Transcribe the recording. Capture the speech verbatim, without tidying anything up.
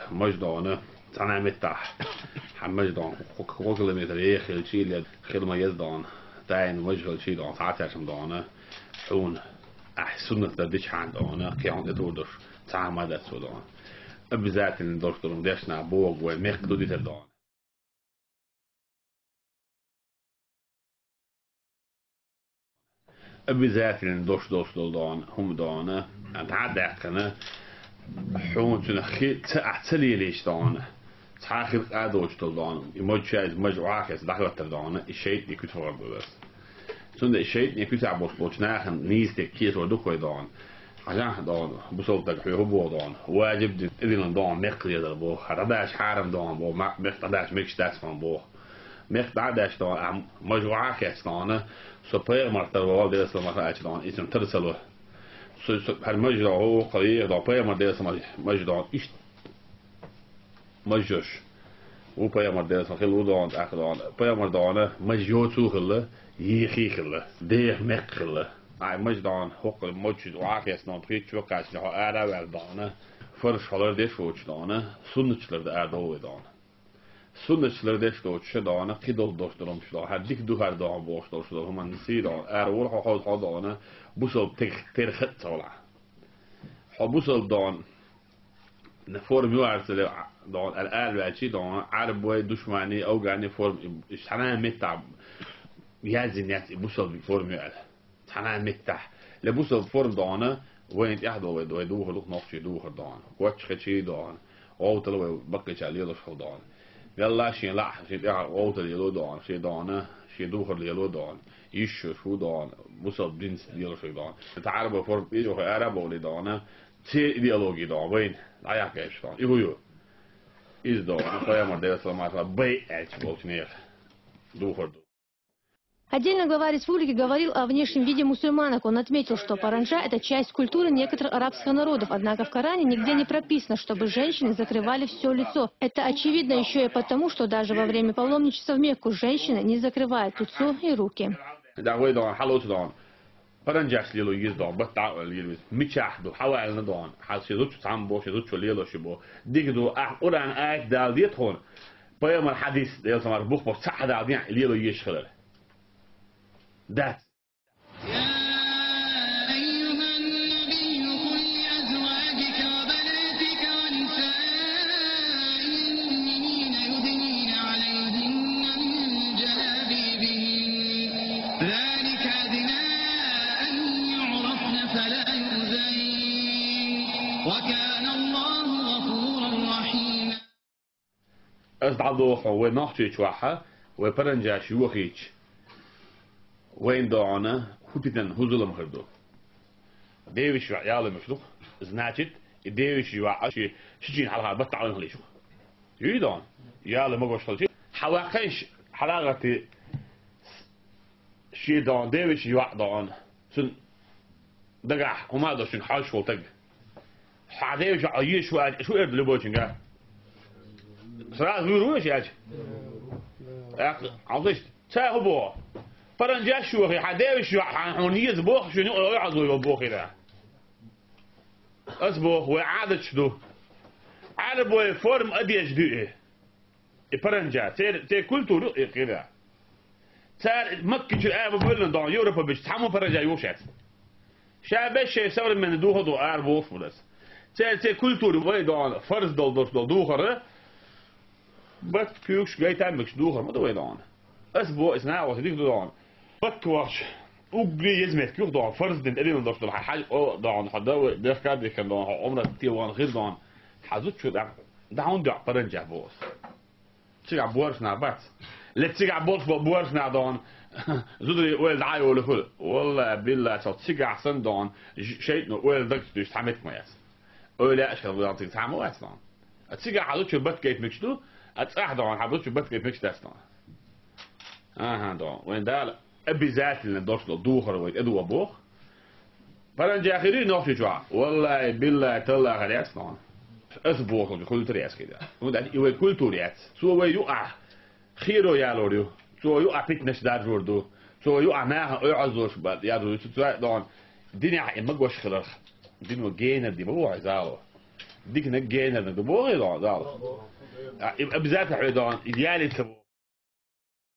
Маж дона, цхьана меттахь. Хьан маж дона, кхо километр еха хилчий, или хила ма еза дона. Тайна маж хилчий дона, цхьа цаьршим дона. Хьуна, ахь суннат дар дичхьана дона, кхин хьуна тӀе тур долуш, цхьа ма дац цо дона. Обязательно долуш долу дешна богу вай мехка ду дитар дона. Обязательно дош долуш долу дона, хӀума дона, дӀа а даьккхина, хьуна цуьнан хи ца, ахь ца лелийча дона, цхьа а хила къа доцуш долу дона, и модчаьрца мажа охьахеца дӀахӀоттар дона, и шайтӀе куьцахор ду дас. Цундела и шайтӀе куьцахь болуш болчу нахана нийса дерг кхетор ду-кх вай дона. Хьажахьа дона, бусалба стаг хьоьга хӀун боху дона, важиб дина, тӀедиллина дона, мекх лелар боху, хьан дӀадаша хьарам дона боху, ма-, мекх дӀадаша мегаш дац хьуна боху. Мехк дӀа а даьшна дона, ахь мажа охьа а хецна дона, со пайхамар тара вала Делан салам хилла аьлча дона, иза тара ца ло. Со, со, хӀара мажа дона, хӀокху еха дона, пайхамар Делан салам, мажа дона, иштта мажош. Ву пайхамар Делан салам хилла ву дона, тӀаккха дона. Пайхамар дона, мажа йоцу хилла, ехий хилла, деха мекх хилла. Ай, мажа дона, хӀокху модчуьнца охьа а хецна дона, пхийтта чу кхаьчна хьо ара а ваьлла дона, фарзаш хьо лардеш воцуш дона, суннаташ лардан арадовла вай дона. Суннаташ лардеш доцуш ша дона, кхидолу дош долу хӀума ша дона, хӀара дика ду хӀара дона бохуш долуш долу хӀуманна сий дона, ара вала хьо хьо дона, бусалба тера хатта ца вала. Хьо бусалба дона, форма ю ара ца ле дона, аьлла ара ваьлчий дона, Ӏарбой, душмани, афгани форма, и, и цхьана а меттахь яздина яц и бусалба форма ю аьлла. Цхьана а меттахь. Ле бусалба форма дона, вайна тӀехь долу вай, вай духар ду-кх нохчий духар дона. Коч хечий дона. ГӀовтал вай баккхийчара лелош хила дона. Велла шен лаахь, шен тӀехь гӀовтал лело дона, шен дона, шен духар лело дона. Йиш йолуш ву дона, бусалба динца лелош хила дона. Цхьа Ӏарбой форма тӀе а йохий ара а бовлий дона, церан идеологи дона, вайна дӀаяккха еш дона. И хӀун ю? Иза дона, пайхамар Делан салам хилла, бай аьлча болчу нехан духар ду. Отдельно глава республики говорил о внешнем виде мусульманок. Он отметил, что паранджа — это часть культуры некоторых арабских народов, однако в Коране нигде не прописано, чтобы женщины закрывали всё лицо. Это очевидно ещё и потому, что даже во время паломничества в Мекку женщины не закрывают лицо и руки. Да, вай дон, хьалоцу дон. Паранджаш лело йиза дон, бат дӀа а оьлла йира виза. Мичахь ду, хьаваьллина дон. Хьал ши зудчу цхьамма бо, ши зудчо лело ши бо. Дика ду, ахь Къуръан аят дала де тхуна. Пайхамар хьадис, Делан салам хилла, бух бо, цхьаъ дала ден, лело езаш хилар. Дац. يا أيها النبي قل لأزواجك وبناتك ونساء المؤمنين يدنين عليهن من جلابيبهن ذلك أدنى أن يعرفن فلا يؤذين وكان الله غفورا رحيما. Ас дӀадоху хьо вай нохчий чохь, вай паранджаш йохийча, вайн догӀана хӀун питана, хӀун зулам хир ду. Девиш йоӀ яло мегаш ду-кх. Значит, и девиш йоӀ ши, шичийн хьалха баттахь Ӏалин хилийча-кх. Юй догӀана? Яло магош хилчи, хьан ваккхайш, хьалагӀатти, ши догӀана, девиш йоӀ догӀана. Цун дагахь хӀума а долуш, цуьнга хьожуш волу стаг. Хьан девиш йоӀ езаш ву аьлча, шу эр ду любойчуьнга? Сразу вуьйр ву аша аьлча? ТӀаккха, хьовсийша, цара хӀун боху? Паранджаш йохий, хьан девиш йоӀ, хьан хьуна еза боху, шуьга юкъара ойхьазлой йолу бохийра. Ас боху, вай Ӏадаташ ду. Ӏарбой форма одежды ю и. И паранджа, церан, церан культура ю и кхира. Цара Маккичу аба бевлла догӀана Европа бича цхьаммо паранджа юхуш яц. Ша беш шайн современный духар ду ара бохуш бу ас. Церан, церан культура вай догӀана фарз долу долуш долу духар. Бат куьйгаш гайтам мегаш духар ма ду вай догӀана. Ас бо, ас нагӀа вац дика ду догӀана. Бат вахча, уггаре еза меттиг юха догӀана, фарз дина тӀедиллина долуш долу хьан хьаьж о догӀана, хьан да вай, дехка а дихкина догӀана, хьан Ӏумрат те ван хир догӀана, хьан зудчо тӀаккха дӀа хӀунда йоӀ паранджа боху ас. Цигахь боьрша нах бац. Ле цигахь болуш бо-, боьрша нах догӀана, зударий ойла дӀа а йолу хуьлу. Валлай, биллай, со цигахь санна догӀана, ж-, шайтӀано ойла дагчу дуьйш цхьа меттиг ма яц. Ойла яаш хила ваьлла цига цхьа ма вац догӀана. А цигахь хьан зудчо бат гайта мегаш ду, а цӀахь догӀана хьан зудчо бат гайта мегаш дац догӀана. АхӀа, догӀана. Вайн Дала обязательно долуш долу духар вай тӀедуха боху. Паранджа хир ю нохчий чохь? Валлай, биллай, талла хир яц нохана. Ас боху, хуьлтар яц кхидӀа. ХӀунда аьлча и вай культура яц. Цо вай юкъахь херо ялор ю. Цо вай юкъахь питанаш даржор ду. Цо вай юкъахь нахана ойхьазлош ба-, яржор ю. Цо цо догӀана динехь и магош хиларх. Дино генар ди ма бу хьайн зало. Дика генерна да боху, да, да. А, и обязательно хьоьдун ялица боху.